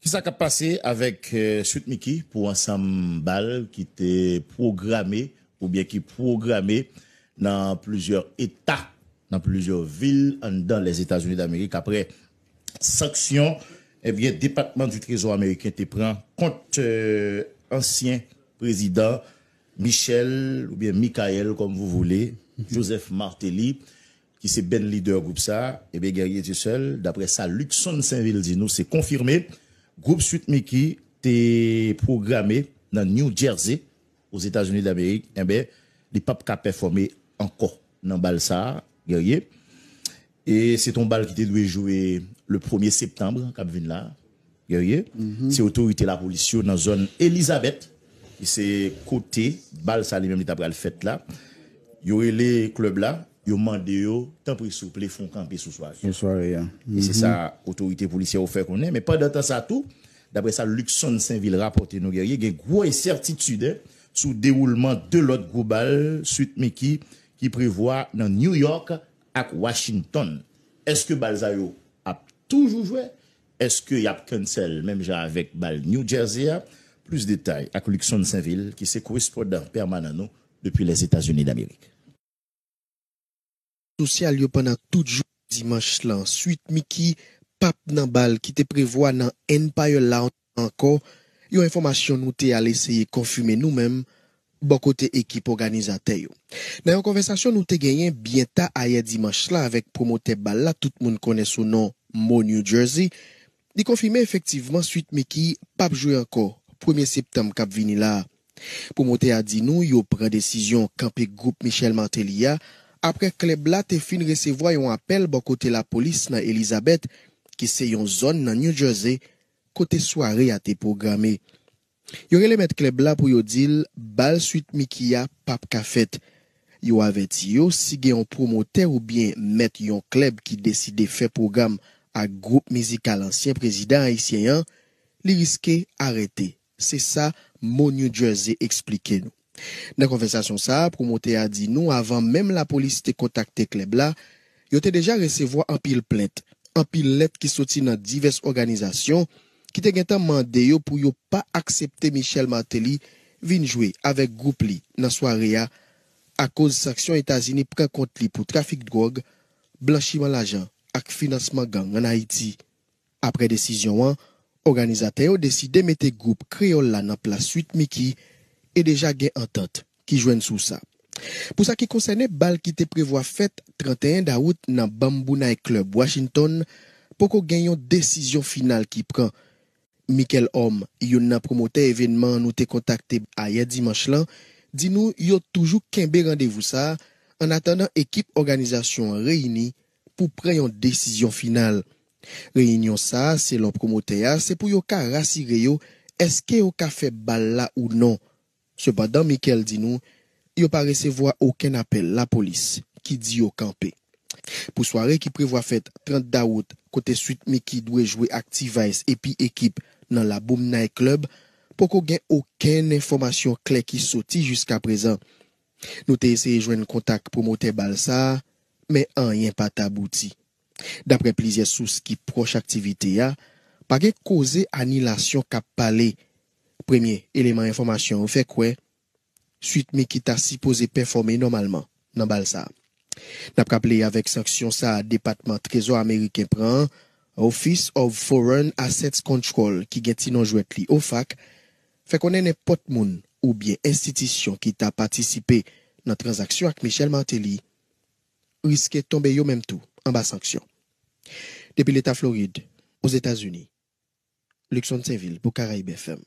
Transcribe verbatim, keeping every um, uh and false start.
Kisa k ap pase avèk eh, Sweet Micky pou ansanm bal ki te pwograme oubyen ki pwograme nan plizyè eta, nan plizyè vil anndan Lèzetazini Damerik apre sanksyon, ebyen, Depatman di Trezò ameriken te pran kont eh, ansyen prezidan Michel oubyen Michael, comme vous voulez, Joseph Martelly, ki se band leader gwoup sa, ebyen, Guerrier Dieuseul, daprè sa Luckson Sainvil di nou, se konfime, gwoup Sweet Micky te pwograme nan New Jersey, Ozetazini Damerik, ebyen, li p ap ka pèfòme ankò nan bal sa, Guerrier. E se t on bal ki te dwe jwe le premye septanm k ap vin la, Guerrier. Se otorite lapolis yo nan zòn Elizabeth, ki se kote bal sa li menm li ta pral fèt la. Yo rele klèb la, yo mande yo, tanpri souple, fè yon kanpe sou sware. Sou sware a. E se sa otorite polisyè yo fè konnen. Men pandan tan sa tou, daprè sa Luckson Sainvil rapòte nou, Guerrier, gen gwo ensètitid sou dewoulman de lòt gwo bal Sweet Micky ki prevwa nan New York ak Washington. Èske bal sa yo ap toujou jwe? Èske y ap cancel menm jan avèk bal New Jersey a? Plis detay ak Luckson Sainvil, ki se korespondan pèmanan nou depi Lèzetazini Damerik. Sosyal yo pandan tout jou dimanch lan, Sweet Micky p ap nan bal ki te prevwa nan Empire Lounge ankò, yon enfòmasyon nou te al eseye konfime nou menm bò kote ekip òganizatè yo. Nan yon konvèsasyon nou te genyen byen ta ayè dimanch la avèk pwomotè bal la tout moun konnen sou non Mo New Jersey, li konfime efektivman Sweet Micky p ap jwe ankò premye septanm k ap vini la a. Pwomotè a di nou yo pran desizyon kanpe gwoup Michel Martelly a apre klèb la te fin resevwa yon apèl bò kote lapolis nan Elizabeth, ki se yon zòn nan New Jersey, kote sware a te pwograme. Yo rele mèt klèb la pou yo di l bal Sweet Micky a p ap ka fèt. Yo avèti yo si gen yon pwomotè oubyen mèt yon klèb ki deside fè pwogram ak gwoup mizikal ansyen prezidan ayisyen an, li riske arete. Se sa Mo New Jersey eksplike nou. Nan konvèsasyon sa a, pwomotè a di nou avan menm lapolis te kontakte klèb la, yo te deja resevwa anpil plent, anpil lèt ki soti nan divès òganizasyon ki te gentan mande yo pou yo pa aksepte Michel Martelly vin jwe avèk gwoup li nan sware a akoz sanksyon Etazini pran kont li pou trafik dwòg, blanchiman lajan ak finansman gang ann Ayiti. Apre desizyon an, òganizatè yo deside mete gwoup kreyòl la nan plas Sweet Micky e deja gen antant ki jwenn sou sa. Pou sa ki konsène bal ki te prevwa fèt trannteyen dawout nan Bamboo Night Club Washington, poko gen yon desizyon final ki pran. Michael Homme, youn nan pwomotè evènman an nou te kontakte ayè dimanch lan, di nou yo toujou kenbe randevou sa a, annatandan ekip òganizasyon an reyini pou pran yon desizyon final. Reyinyon sa a, selon pwomotè a, se pou yo ka rasire yo èske yo ka fè bal la ou non. Sepandan, Michael di nou yo pa resevwa okenn apèl lapolis ki di yo kanpe. Pou sware ki prevwa fèt trant dawout, kote Sweet Micky dwe jwe ak T-Vice epi ekip nan Laboum Night Club, poko gen okenn enfòmasyon klè ki soti jiskaprezan. Nou te eseye jwenn kontak pwomotè bal sa a, men anyen pa t abouti. Daprè plizyè sous ki pwòch aktivite a, pa gen koze anilasyon k ap pale. Premye eleman enfòmasyon yo fè kwè Sweet Micky ta sipoze pèfòme nòmalman nan bal sa a. N ap raple, avèk sanksyon sa a Depatman Trezò ameriken pran an, Office of Foreign Assets Control, ki gen ti non jwèt li OFAC, fè konnen nenpòt moun oubyen enstitisyon ki ta patisipe nan tranzaksyon ak Michel Martelly riske tonbe yo menm tou anba sanksyon. Depi Leta Florid, Ozetazini, Luckson Sainvil pou Karayib F M.